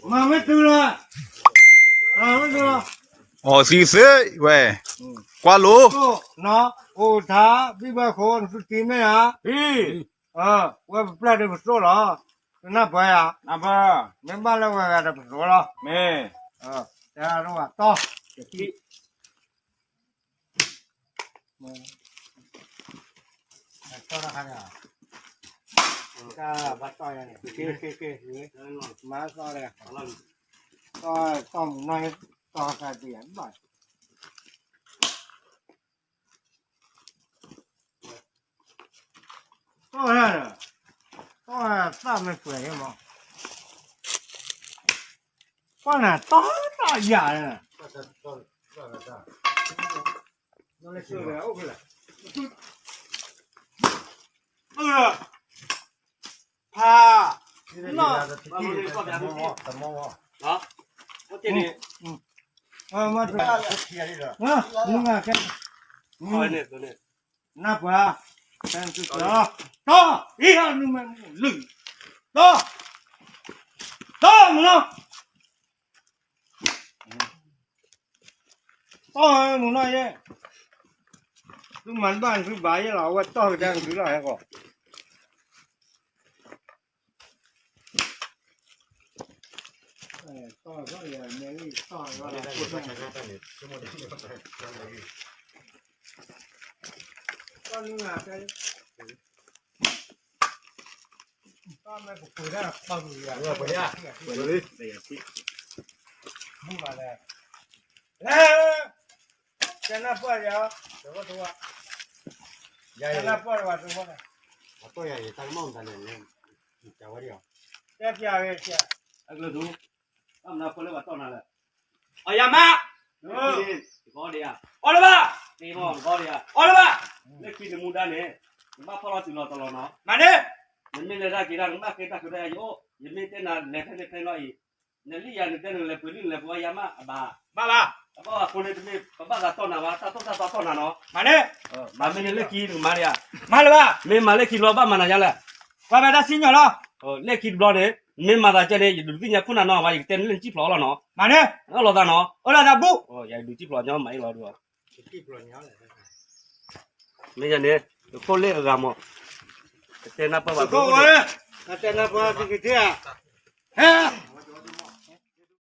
မၤမ့ၢ်တုၤလီၤ, မၤမ့ၢ်တုၤလီၤ, အီၣ်သံသ့ဝဲ, ကွၢ်လိ, အိၣ်ထါ, ဘံၣ်ဘၣ်ခိၣ် နသုတံၤမ့ၢ်ဧါ, ဝဲပပျၢ်ဒီးပသိၣ်လီၤ, တနၢ်ပၢၢ်ဧါ, မ့ၢ်ဘၣ်လၢဝဲဂၤဒီးပသိၣ်လီၤ, မ့ၢ်, တဲဒိၣ်ဘၣ်တီၢ်, တီၢ်တခါန့ၣ်, တၢ်ဘၣ်တီၢ်ယၤန့ၣ်, မၤတီၢ်ဒီး, တီၢ်မုၢ်နီၢ်, တီၢ်ခါဒံးဘၣ် တီၢ်, တီၢ်သၣ်မ့ၢ်ပှဲၤန့ၣ်မး, ကွၢ်နၤတီၢ်တၢ်ယၤန့ၣ်, ဖး, နီၢ်, နၢ်ပှၤ, တီၢ်, အံၤနုၤမ့ၢ်မုၢ်လုၢ်, တီၢ်, တီၢ်မုၢ်နီၢ်, တီၢ်မုၢ်နီၢ်ယဲ, သုမၤတဘၣ်နသုဘၣ်ယဲလီၤ အဝဲတီၢ်ကဒါနသုလီၤဟဲကီး တဲပျးဝဲ ဘၣ်မနုၤဖိလၢဘၣ်တီၢ်နၤလဲၣ်, အီၣ်ယၤမး, အီၣ်လၢၤဘၣ်, အီၣ်လၢၤဘၣ်, လၢခံနမူဒါန့ၣ်, နဘၣ်ဖီၣ်လီၤစုလီၤတလီၤနီၤ, မၤန့ၣ်, နမ့ၢ်လဲၤတၢ်က့ၤတၢ် နဘၣ်ဃ့တၢ်ဃုတၢ်ယၤယအိၣ်, ယမ့ၢ်တဲနၤလဲၤဖဲန့ၣ်ဖဲနီၤအံၤ, နလံၣ်ယၤနတဲနလဲၤပှ့ၤလံနလဲၤပှ့ၤအီၣ်ယၤမးအဘၣ်, ဘၣ်ဘၣ်, အဘၣ်အဃိန့ၣ်တမ့ၢ်ပဘၣ်သးတီၢ်နၤဘၣ် တၢ်သိၣ်တၢ်သီတီၢ်နၤနီၤ, မၤန့ၣ်, မၤမ့ၢ်န့ၣ်လၢခံနကမၤဒံးဧါ, မၤလၢၤဘၣ်, မ့ၢ်မၤလၢခံတဘျီဘၣ်မၤနၤယါလဲၣ်, ကွၢ်ဖဲတၢ်စံၣ်ညီၣ်လီၤ, လၢခံတဘျီန့ၣ်, မ့ၢ်မၤသးကဲန့ၣ် ယဒုးသ့ၣ်ညါခိၣ်နၤနီၤ ဝဲယကတဲနလၢနစံၣ်ဖျိးအီၣ်လီၤနီၤ, မၤန့ၣ်, အၢၣ်လီၤသးနီၤ, အၢၣ်လီၤသးဘူၣ်, ယဒုးစံၣ်ဖျိးညီမၤအံၣ်လီၤဒုး, မ့ၢ်ယၤန့ၣ်, တခိၣ်လၢအဂၤမး, ကတဲနၢ်ပၢၢ်ဘၣ်, ကတဲနၢ်ပၢၢ်ဘၣ်က့ၤဧါ, ဟဲ